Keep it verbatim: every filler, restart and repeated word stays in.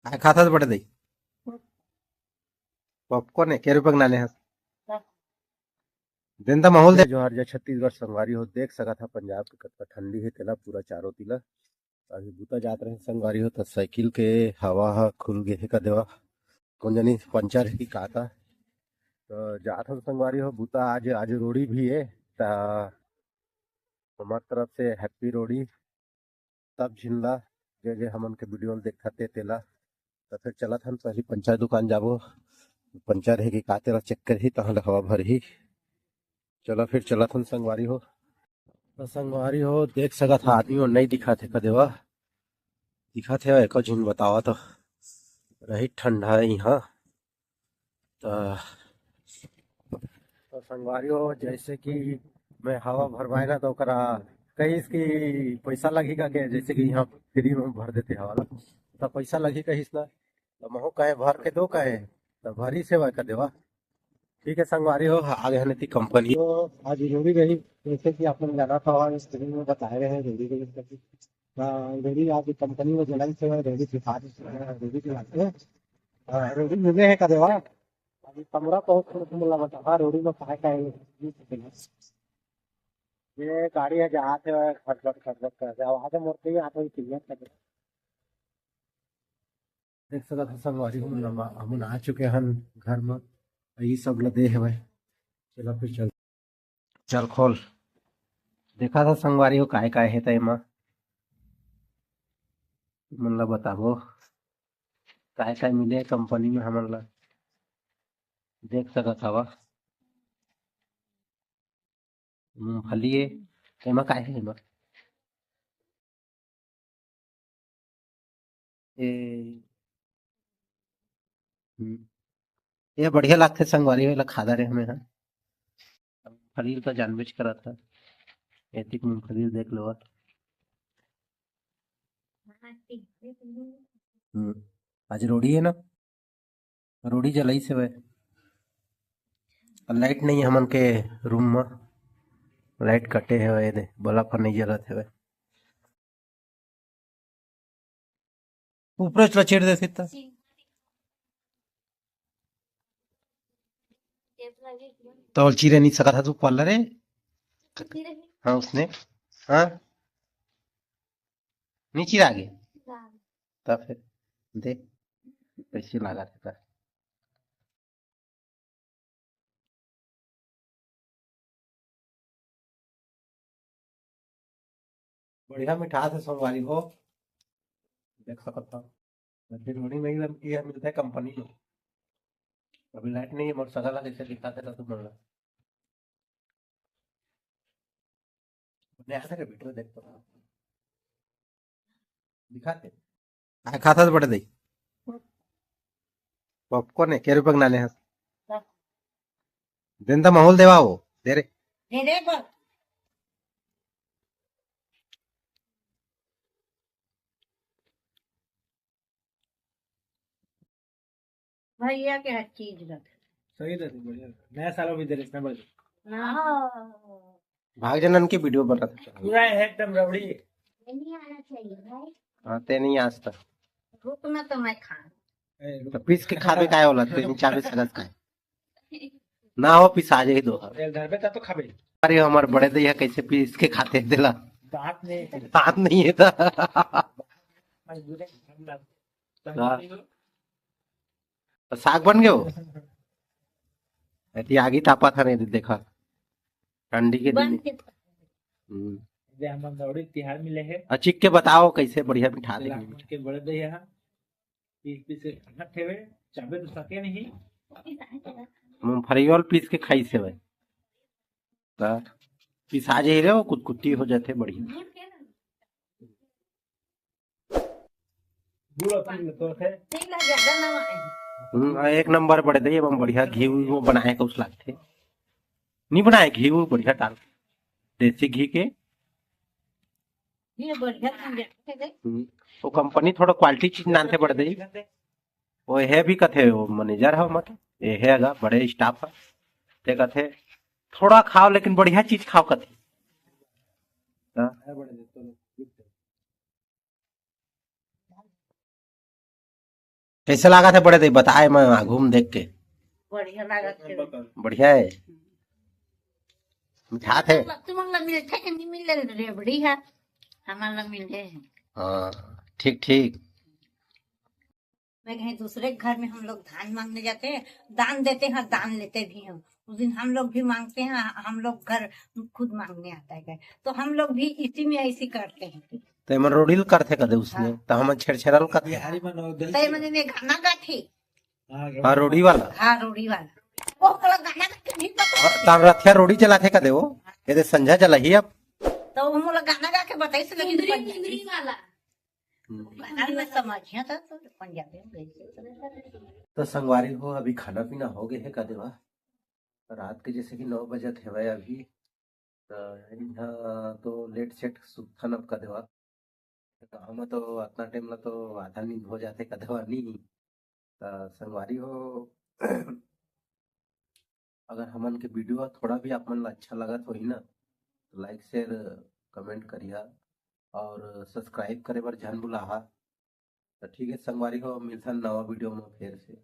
काय खाथस बड़े दई? पॉपकॉर्न हे, के रुपया के नाने हस? देन त माहौल दे। जोहार जय छत्तीसगढ़ संगवारी हो, देख सकत हा पंजाब के कतका ठंडी हे तेला पूरा चारों तिला। अभी बुता जात रहे संगवारी हो, त साइकिल के हवा ह खुल गे हे का देवा, कोन जनी पंचर हे कि का ता। त जात हन संगवारी हो बुता, आज, आज रोड़ी भी हे, त हमर तरफ से हैप्पी रोड़ी। सब झिन ला, जे जे हमन के वीडियो ल देखत हे तेला। त फिर चलत हन पहली पंचर दुकान जाबो, पंचर हे कि का तेला चेक करही, तहाँ ले हवा भरही। चला फिर चलत हन संगवारी हो। त संगवारी हो देख सकत हा आदमी मन नइ दिखत हे का देवा, दिखत हे एको झिन बतावा त, रही ठंडा हे इहाँ। त, त संगवारी हो, जैसे कि मैं हवा भरवाए ना, त ओकरा कहिस कि पैसा लगही का के, जैसे कि यहाँ फ्री में भर देते हवा ला, त पैसा लगही कहिस ना, त महू कहे भर के दो कहे, त भरी से वह कर देवा। ठीक है संगवारी हो, आगे हन एती कंपनी। तो आज जरूरी रही, जैसे कि आप लोग जाना था वहाँ स्क्रीन में बताए रहे हैं, जरूरी रही। हाँ, रेडी आज कंपनी में जलाई से रेडी दिखा दे, रेडी दिखाते हैं। हाँ, रेडी मिले हैं का देवा। अभी कमरा बहुत खूब लगा था, हाँ, रेडी में काय काय है। ये गाड़ी है जहाँ से खटखट खटखट कर दे, आवाज मोड़ के ही आता है, क्लियर कर दे। देख सकत हो संगवारी हो, हमन, हमन आ चुके हन घर में। ये सब ल दे हवय। चला फिर चल। चल खोल, देखा था संगवारी हो काय काय हे त एमा, तुमन ला बताबो काय काय मिले हे कंपनी में हमन ला, देख सकत हवा। मूंगफली हे, एमा काय हे एमा? ए, हम्म। ये बढ़िया लागथे संगवारी हो, एला खा डारे हमें हा। मूंगफली तो जानबेच करत हा, एतिक मूंगफली देख लो। हम्म, आज रोड़ी हे ना, रोड़ी जलाई से वह। लाइट नहीं हे हमन के रूम में, लाइट कटे हे वह, दे बल्ब नहीं जलत हे वह। ऊपरे च ला चीर देथे त। तो चिरे नहीं सकत हा तू पार्लर हे। हाँ, उसने। हाँ। नहीं चिरा गे। तब फिर दे, कैसे लागत हे त। बढ़िया मिठास हे संगवारी हो, देख सकत हव। बिलोड़ी में ही ये मिलथे कंपनी में। अभी लाइट नहीं हे, मोर सगा ला कैसे दिखाते था तुम लोग। नहीं आ सके बेटो, देख तो दिखाते। काय खाथस बड़े दई? पॉपकॉर्न हे, के रुपया के नाने हस? देन त माहौल देवा हो, दे रे। दे दे बस। भैया के हर चीज रख। सही रहे, बढ़िया। नया साल में भी दे रहे, इतना बढ़िया। हाँ। भाग जा ननके वीडियो बनत हे। पूरा है एकदम रबड़ी। ये नहीं आना चाहिए भाई। हाँ, ते नहीं आज तक। रुक ना तो मैं खा। ए, रुक। तो पीस के खाबे काय होला, ते नहीं चाबे सकत काय। ना हो, पिसा जाही दो। ए, घर पे था तो खाबे। अरे, हमर बड़े दई ह कैसे पीस के खाथे तेला। दांत नहीं है। दांत नहीं हे त। मजबूरी है, हम लोग। हाँ। त साग बन गे हो? एती आगी तापत हन, एती देखा, ठंडी के दिन। बन के हम्म। जे हमन दौड़ी तिहार मिले हे। अ, चिख के बताओ, कैसे बढ़िया मिठास हे। लाख मन के बड़े दई ह, पीस पीस के खाना ठेवे, चाबे तो सके नहीं। मूंगफली वाल पीस के खाई से भाई। त पिसा जाही रे, वो कुतकुती हो जाथे बढ़िया। गुड़ और तिल तो है। तिल ह ज्यादा ना आए। हम्म, एक नंबर बड़े दई, एमा बढ़िया घी वो बनाए के उस लागथे। नहीं बनाए घी वो बढ़िया डाल, देसी घी के। ये बढ़िया बन जाथे दे। हम्म, वो कंपनी थोड़ा क्वालिटी चीज नानथे बड़े दई। वो हे भी कथे, वो मैनेजर ह मत, ये हे अगा बड़े स्टाफ ह। ते कथे, थोड़ा खाओ लेकिन बढ़िया चीज खाओ कथे। हाँ। कैसे लागत हे बड़े दई, बताए मैं आघू में देख के। बढ़िया लागत हे। बढ़िया हे। मिठात हे। तुमन ला मिलथे कि नहीं मिले रेबड़ी हे, हमन ला मिले हे। हाँ, ठीक ठीक। मैं कहीं दूसरे के घर में हम लोग धान मांगने जाते हैं, दान देते हैं, दान लेते भी हैं। उस दिन हम लोग भी मांगते हैं, हम लोग घर खुद मांगने आता है, तो हम लोग भी इसी में ऐसी करते हैं। तो एमन रोड़ी ल करथे कदे उसने, हाँ। तो हमन छेरछेरा ल करथे। बिहारी मन हो, तो ये मैंने में गाना गाथे। हाँ, रोड़ी वाला। हाँ, रोड़ी वाला। वो वाला गाना गा के भी तो हाँ, तान रथिया रोड़ी चलाथे कदे वो। ये दे संझा चलाही अब। तो वो मोला गाना गा के बताई से लेकिन इंद्री पंजाबी। इंद्री वाला। हम्म। गाना में समझिया था तो पंजाबी में गई। तो संगवारी हो, अभी खाना पीना हो गए हे कदे वा। रात के जैसे कि नौ बजत हेवय अभी। तो इहाँ तो लेट सेट सुतथन अब कदे वा। गाँव में तो अतना टाइम ला तो आधा नींद हो जाथे कदे वा नहीं। तो संगवारी हो, अगर हमन के वीडियो थोड़ा भी आप मन ला अच्छा लगत होही ना, तो लाइक, शेयर, कमेंट करिहा और सब्सक्राइब करे बर झन भुलाहा। तो ठीक है संगवारी हो, मिलथन नवा वीडियो में फिर से।